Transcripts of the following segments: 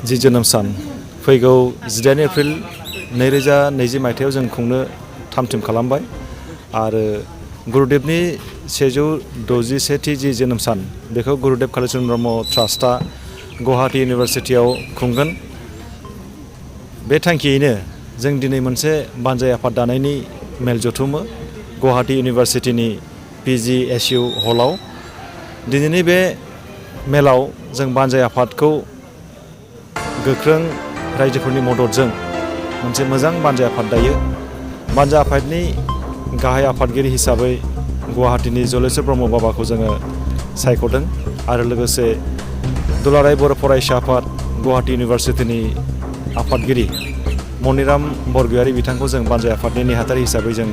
जि जोनोम सान फैगौ 18 एप्रिल 2020 मायथाइयाव जों खुंनो थाम-थिम खालामबाय आरो गुरुदेबनि 161थि जि जोनोम सान बेखौ गुरुदेब कालिचरण ब्रह्म ट्रास्टआ गुवाहाटी इउनिभारसिटियाव खुंगोन। बे थांखियैनो जों दिनै मोनसे बानजाय आफाद दानायनि मेल जथुमो गुवाहाटी इउनिभारसिटिनि PGSU हलाव। दिनैनि बे मेलाव जों बानजाय आफादखौ गोख्रों रायजोफोरनि मददजों मोनसे मोजां बानजाय आफाद दायो। बानजाय आफादनि गाहाय आफादगिरि हिसाबै गुवाहाटीनि जलेस्वर ब्रह्म बाबाखौ जोङो सायख'दों आरो लोगोसे दुलाराय बर' फरायसा आफाद गुवाहाटी इउनिभारसिटिनि आफादगिरि मनिराम बरगयारी बिथांखौ जों बानजाय आफादनि नेहाथारि हिसाबै जों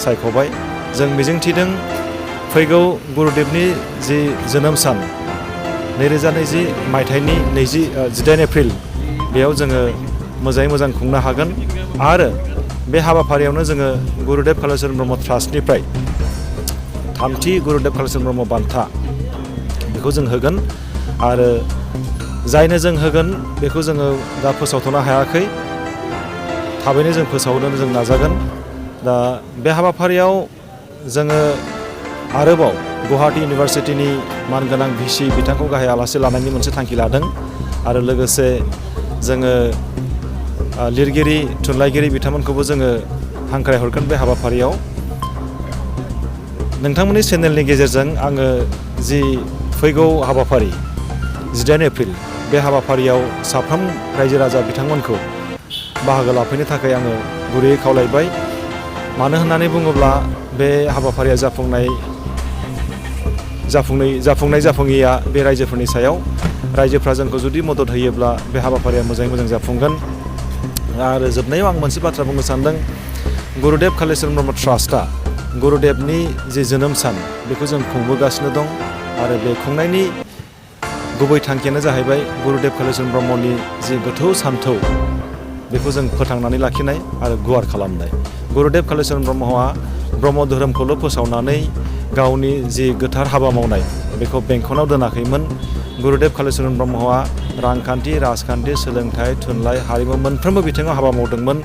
सायख'बाय। जों मिजिंथिदों फैगौ गुरुदेबनि जि जोनोम सान 2020 मायथाइनि 18 एप्रिल बेयाव जोङो मोजाङै मोजां खुंनो हागोन आरो बे हाबाफारियावनो जोङो गुरुदेब कालिचरण ब्रह्म ट्रास्टनिफ्राय 3थि गुरुदेब कालिचरण ब्रह्म बान्था बेखौ जों होगोन आरो जायनो जों होगोन बेखौ जोङो दा फोसावथ'नो हायाखै। थाबैनो जों फोसावनो जों नाजागोन। दा बे हाबाफारियाव जोङो आरोबाव गुवाहाटी इउनिभारसिटिनि मानगोनां VC बिथांखौ गाहाय आलासि लानायनि मोनसे थांखि लादों आरो लोगोसे जोङो लिरगिरि थुनलाइगिरि बिथांमोनखौबो जोङो हांख्राय हरगोन बे हाबाफारियाव। नोंथांमोननि चेनेलनि गेजेरजों आङो जि फैगौ हाबाफारि 18 एप्रिल बे हाबाफारियाव साफ्रोम रायजो राजा बिथांमोनखौ बाहागो लाफैनो थाखाय आङो गुरैयै खावलायबाय। मानो होननानै बुङोब्ला बे हाबाफारिया जाफुङैया बे रायजोफोरनि सायाव। रायजोफ्रा जोंखौ जुदि मदद होयोब्ला बे हाबाफारिया मोजाङै मोजां जाफुंगोन। आरो जोबनायाव आं मोनसे बाथ्रा बुंनो सानदों। गुरुदेब कालिचरण ब्रह्म ट्रास्टआ गुरुदेबनि जि जोनोम सान बेखौ जों खुंबोगासिनो दं आरो बे खुंनायनि गुबै थांखियानो जाहैबाय गुरुदेब कालिचरण ब्रह्मनि जि गोथौ सान्थौ बेखौ जों फोथांनानै लाखिनाय आरो गुवार खालामनाय। गुरुदेब कालिचरण ब्रह्मआ ब्रह्म धोरोमखौल' फोसावनानै गावनि जि गोथार हाबा मावनाय बेखौ बेंखनाव दोनाखैमोन। गुरुदेब कालिचरण ब्रह्मआ रांखान्थि, राजखान्थि, सोलोंथाइ, थुनलाइ, हारिमु मोनफ्रोमबो बिथिङाव हाबा मावदोंमोन।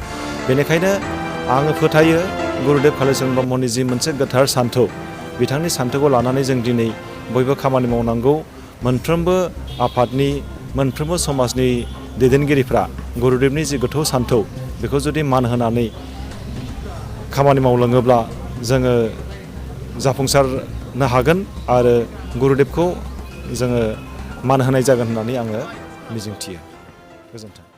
बेनिखायनो आङो फोथायो गुरुदेब कालिचरण ब्रह्मनि जि मोनसे गोथार सान्थौ बिथांनि सान्थौखौ लानानै जों दिनै बयबो खामानि मावनांगौ। मोनफ्रोमबो आफादनि मोनफ्रोमबो समाजनि दैदेनगिरिफ्रा गुरुदेबनि जि गोथौ सान्थौ बेखौ जुदि मान होनानै खामानि मावलाङोब्ला जोङो जाफुंसारनो हागोन आरो गुरुदेबखौ जोङो मान होनाय जागोन होननानै आङो मिजिंथियो। गोजोन्थों।